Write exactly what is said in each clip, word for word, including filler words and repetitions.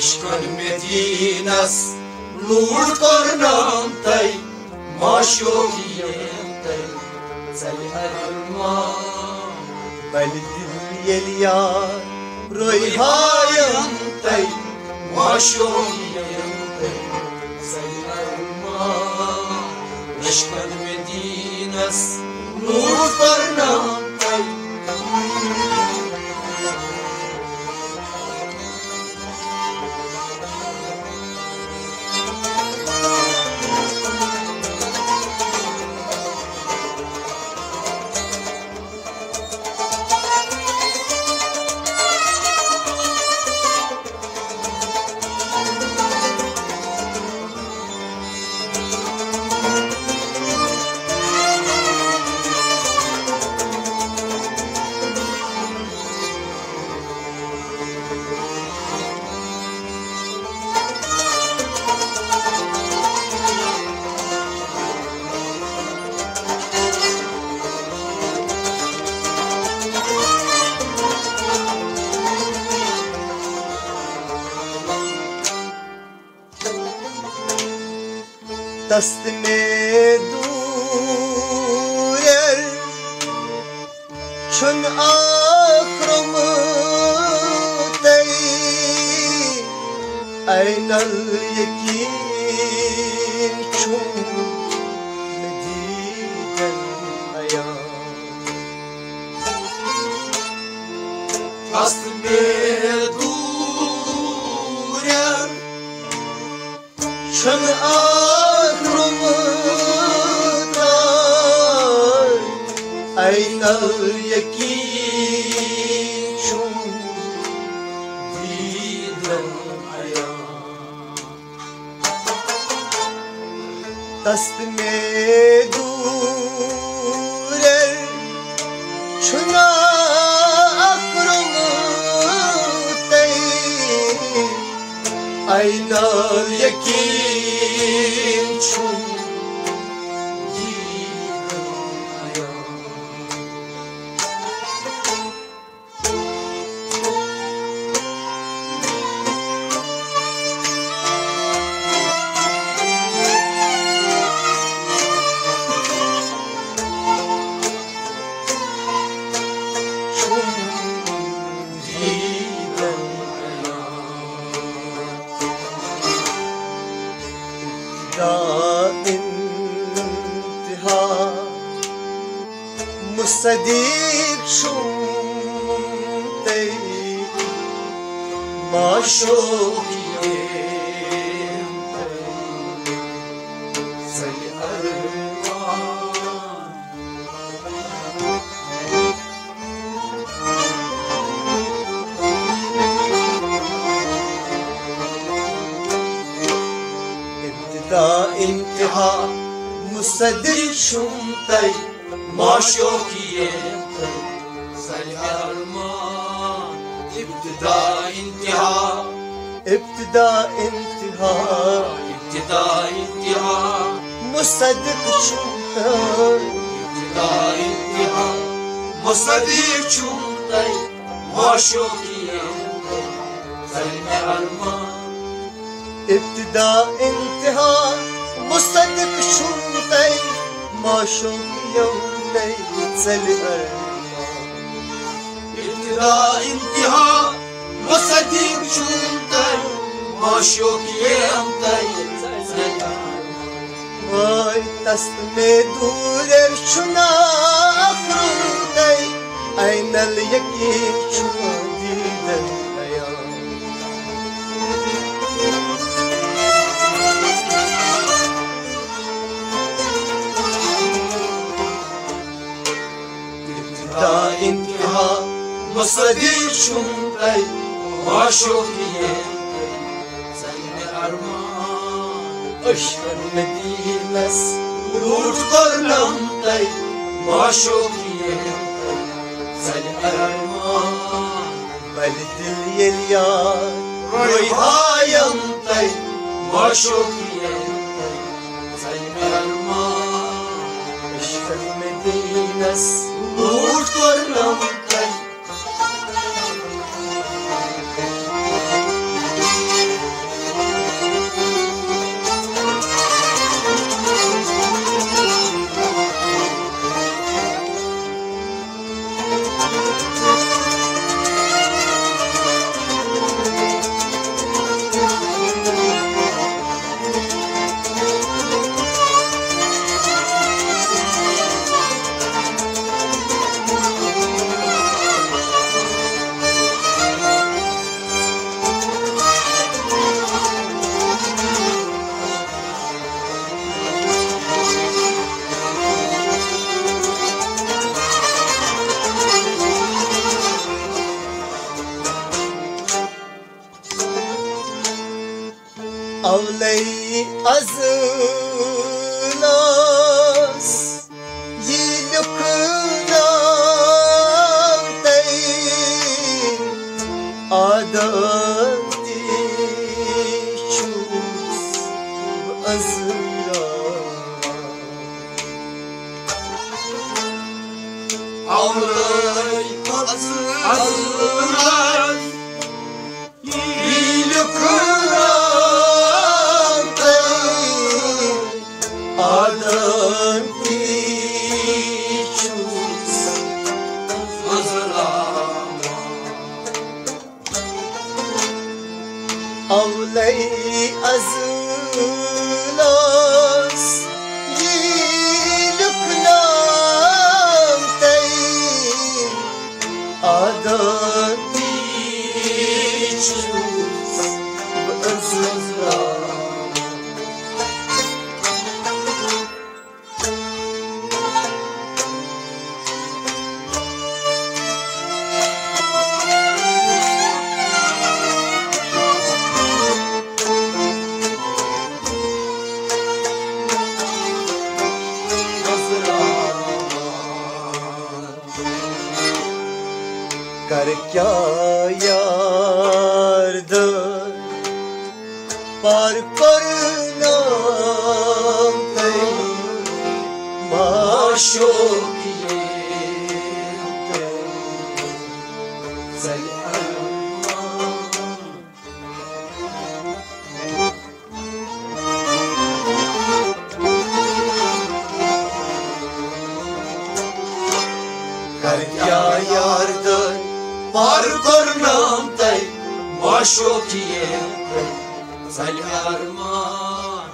عشقن مدینس لوٗٹھ کرنم تۄہہِ، معشوق یم تۄہہِ ژلہِ ارمان۔ بلہِ دل ییٚلہِ یار رویہایم تۄہہِ، معشوق یم تۄہہِ ژلہِ ارمان۔ عشقن مدینس لوٗٹھ کرنم تۄہہِ۔ تس تہٕ مےٚ دوٗرٮ۪ر چھُنہٕ ٲخرومُتٕے، عین الیقین چھُم مےٚ دیٖدن عیان۔ تس تہٕ مےٚ دوٗرٮ۪ر چھُنہٕ ٲخرومُتٕے، عین الیقین چھُم دیٖدن عیان۔ تس تہٕ مےٚ دوٗرٮ۪ر چھُنہٕ ٲخرومُتٕے، عین الیقین چھُم دیٖدن عیان۔ ابتدا انتہا مصدق چھُم تۄہہِ، معشوق یم تۄہہِ ژلہِ ارمان۔ ابتدا انتہا مصدق چھُم تۄہہِ، معشوق یم تۄہہِ ژلہِ ارمان۔ ابتدا انتہا، ابتدا انتہا، ابتدا انتہا مصدق چھُم تۄہہِ، ابتدا انتہا مصدق چھُم تۄہہِ، معشوق یم تۄہہِ ژلہِ ارمان۔ ابتدا انتہا مصدق چھُم تۄہہِ، معشوق یم تۄہہِ ژلہِ ارمان۔ ابتدا انتہا مصدق چھُم تۄہہِ، معشوق یم تۄہہِ ژلہِ ارمان۔ وٲے تس تہٕ مےٚ دوٗرٮ۪ر چھُنہٕ ٲخرومُتٕے، عین الیقین چھُم دیٖدن عیان۔ ابتدا انتہا مصدق چھُم تۄہہِ، معشوق یم تۄہہِ ژلہِ ارمان۔ عشقن مدینس لوٗٹھ کرنم تۄہہِ، معشوق یم تۄہہِ ژلہِ ارمان۔ بلہِ دل ییٚلہِ یار رویہایم تۄہہِ، معشوق یم تۄہہِ ژلہِ ارمان۔ عشقن مدینس لوٗٹھ کرنم تۄہہِ۔ اولے ازلاس یہِ لیکھناو تۄہہِ آدم تہِ چھُس بہٕ ازلاس۔ اولے ازلاس یہِ لیکھناو تۄہہِ آدم تہِ چھُس ازلاس۔ اولے ازلاس یہِ لیکھناو تۄہہِ آدم تہِ چھُس بہٕ ازلاس۔ کر کیٛاہ یار دٲر پار کوٚرنم تۄہہِ معشوق ییٚلہِ تۄہہِ ژَلہِ ارمان۔ کر کیٛاہ یار دٲر پار کوٚرنم تۄہہِ معشوق ییٚلہِ تۄہہِ ژَلہِ ارمان۔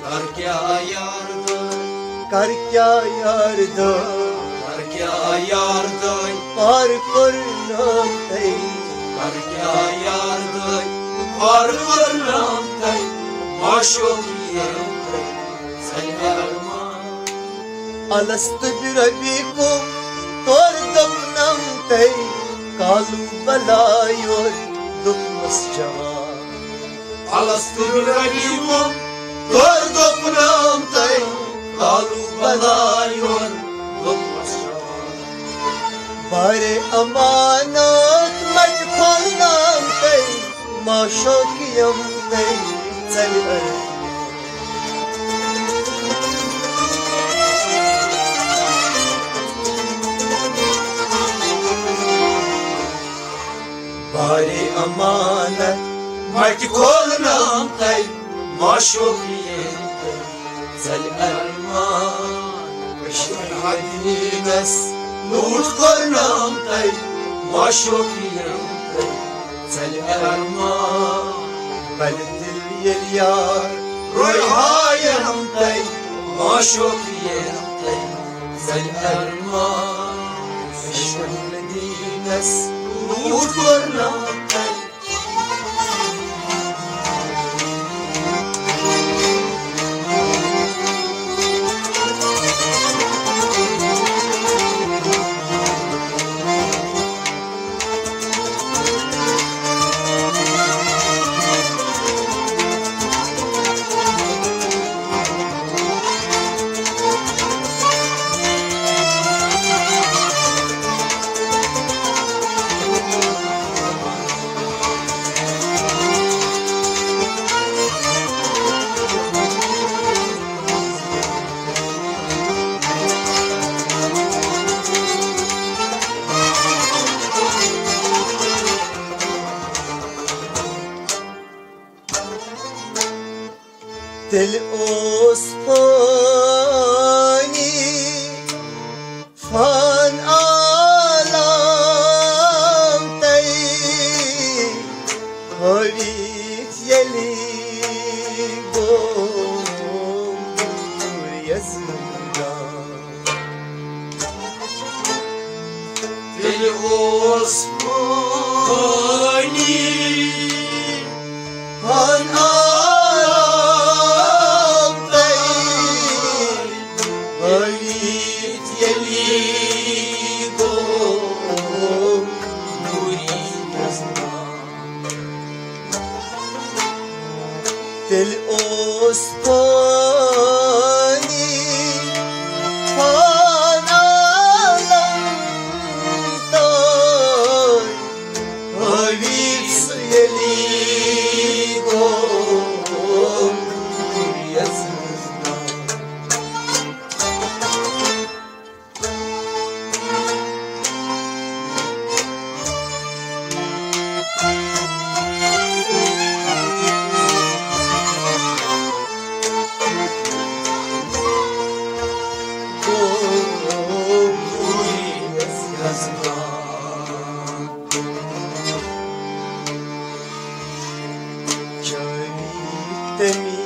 کر کیٛاہ یار دٲر، کر کیٛاہ یار دٲر، کر کیٛاہ یار دٲر پار کوٚرنم تۄہہِ، کر کیٛاہ یار دٲر پار کوٚرنم تۄہہِ معشوق ییٚلہِ تۄہہِ ژَلہِ ارمان۔ الست بربکم تورٕ دوٚپنم تۄہہِ کالو بلا یورٕ دوٚپمَس جواب۔ الست بربکم تورٕ دوٚپنم تۄہہِ کالو بلا یورٕ دوٚپمَس جواب۔ بارِ امانت مَٹہِ کھولنم تۄہہِ معشوق یِم تۄہہِ ژَلہِ ارمان۔ بارِ امانت مَٹہِ کھولنم تۄہہِ معشوق یِم تۄہہِ ژَلہِ ارمان۔ کشمیر مدینس لوٗٹھ کوٚرنم تۄہہِ معشوق یِم تۄہہِ ژَلہِ ارمان۔ بلہِ دِل ییٚلہِ یار رویہایم تۄہہِ معشوق یِم تۄہہِ ژَلہِ ارمان۔ کشمیر مدینس لوٗٹھ کوٚرنم تۄہہِ۔ تیٚلہِ اوس فٲنی فان عالم تۄہہِ ہٲوِتھ ییٚلہِ گوٚو دوٗر یزدان۔ تیٚلہِ اوس فٲنی فان عالم تۄہہِ ہٲوِتھ ییٚلہِ گوٚو دوٗری یزدان۔ تیٚلہِ اوس فٲنی فان عالم تام ہٲوِتھ ییٚلہِ گوٚو یَزٕدان۔ چٲوی تٔمی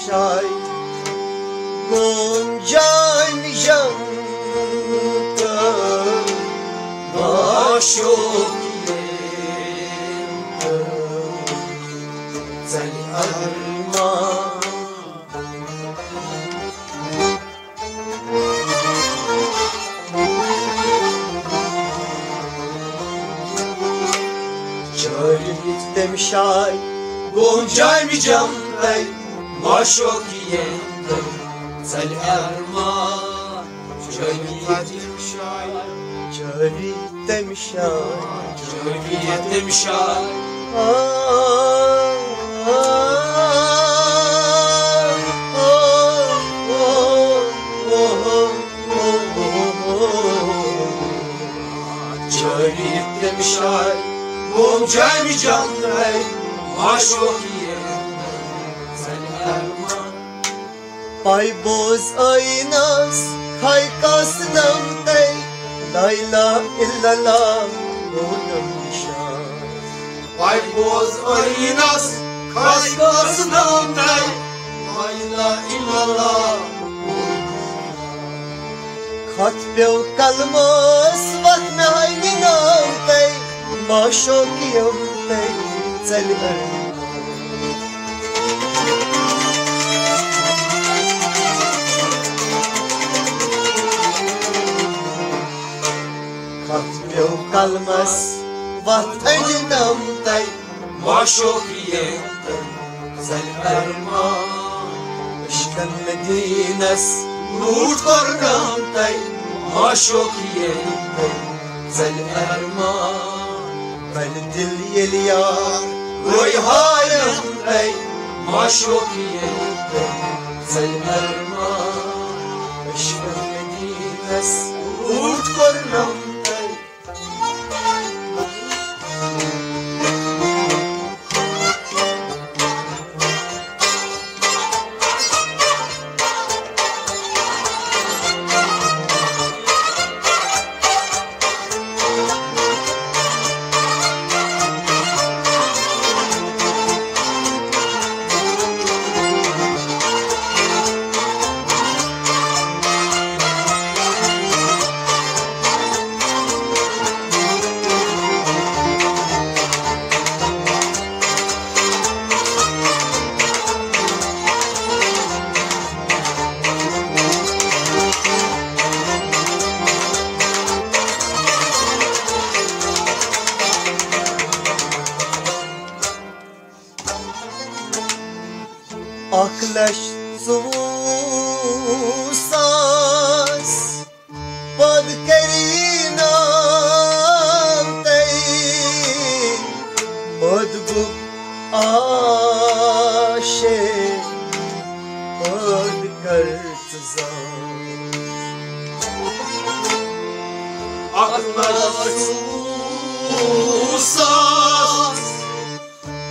شایہِ گوم جامہِ جم تہٕ معشوق ییٚلہِ ژَلہِ ارمان۔ چٲرِتھ تٔمۍ شاے گوٚو جامہِ جم تَے، معشوق ییٚلہِ ژَلہِ ارمان۔ چٲرِتھ تٔمۍ شاے، چٲرِتھ تٔمۍ شاے، چٲرِتھ تٔمۍ شاے۔ آ، آ، آ، آ۔ چٲرِتھ تٔمۍ شاے گوٚو جامہِ جم تَے، معشوق ییٚلہِ ژَلہِ ارمان۔ پاے بوز ٲیٖنَس کھاے کاس نام تَے، لا الہ الا اللہ گوٚو نام نِشان۔ پاے بوز ٲیٖنَس کھاے کاس نام تَے، لا الہ الا اللہ۔ کھۄتھ پیوٚو قلمس وتھ مےٚ ہاے نام تَے، معشوق یِم تَے ژَلہِ ارمان۔ کھۄتھ پیوٚو قلمس وتھ أنٛدِ نام تَے، معشوق ییٚلہِ ژَلہِ ارمان۔ عشقن مدیٖنس لوٗٹھ کوٚر نام تَے، معشوق ییٚلہِ ژَلہِ ارمان۔ بَلہِ دِل ییٚلہِ یار روے ہارن تَے، معشوق ییٚلہِ ژَلہِ ارمان۔ عشقن مدیٖنس لوٗٹھ کوٚر نام تَے۔ اکھ لچھ ژوٚوُہ ساس پد کری نام تَے، پد گوٚو عاشق، پد کر ژٕ زان۔ اکھ لچھ ژوٚوُہ ساس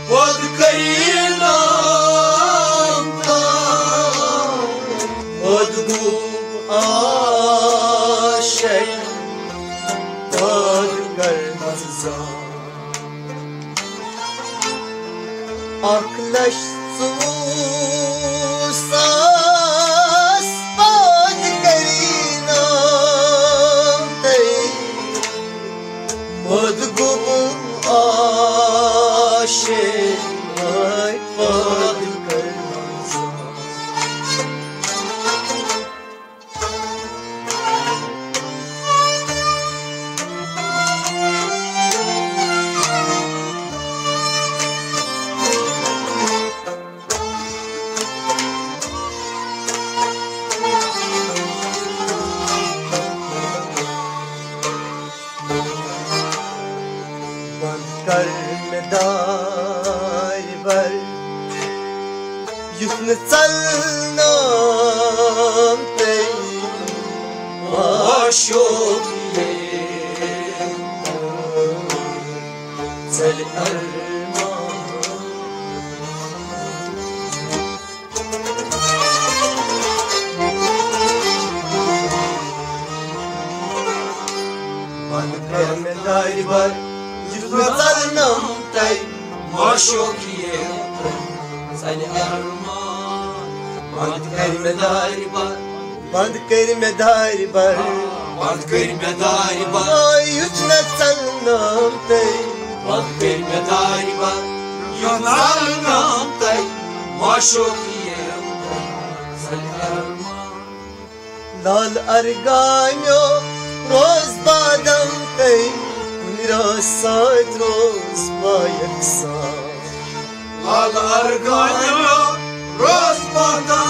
پد کری نام تَے، پد گوٚو عاشق، پد کر ژٕ زان۔ اکھ لچھ ژوٚوُہ ساس پد کری نام تَے، پد گوٚو عاشق، پد کر ژٕ زان۔ ژلنام تٔمۍ معشوق ییٚلہِ ژلہِ ارمان۔ بند کر مےٚ دارِ بر، یُتھ نہٕ ژلنم تۄہہِ معشوق ییٚلہِ ژلہِ ارمان۔ بند کر مےٚ دارِ بر، بند کٔرۍ مےٚ دارِ بر، بند کٔرۍ مےٚ دارِ بر۔ آ، یُتھ نہٕ ژلنم تۄہہِ، بند کٔرۍ مےٚ دارِ بر، یُتھ نہٕ ژلنم تۄہہِ معشوق ییٚلہِ ژلہِ ارمان۔ لال ارگانیو روز بادم تٔمۍ، کُنہِ راز سۭتۍ روز با یکسان۔ لال ارگانیو روز بادم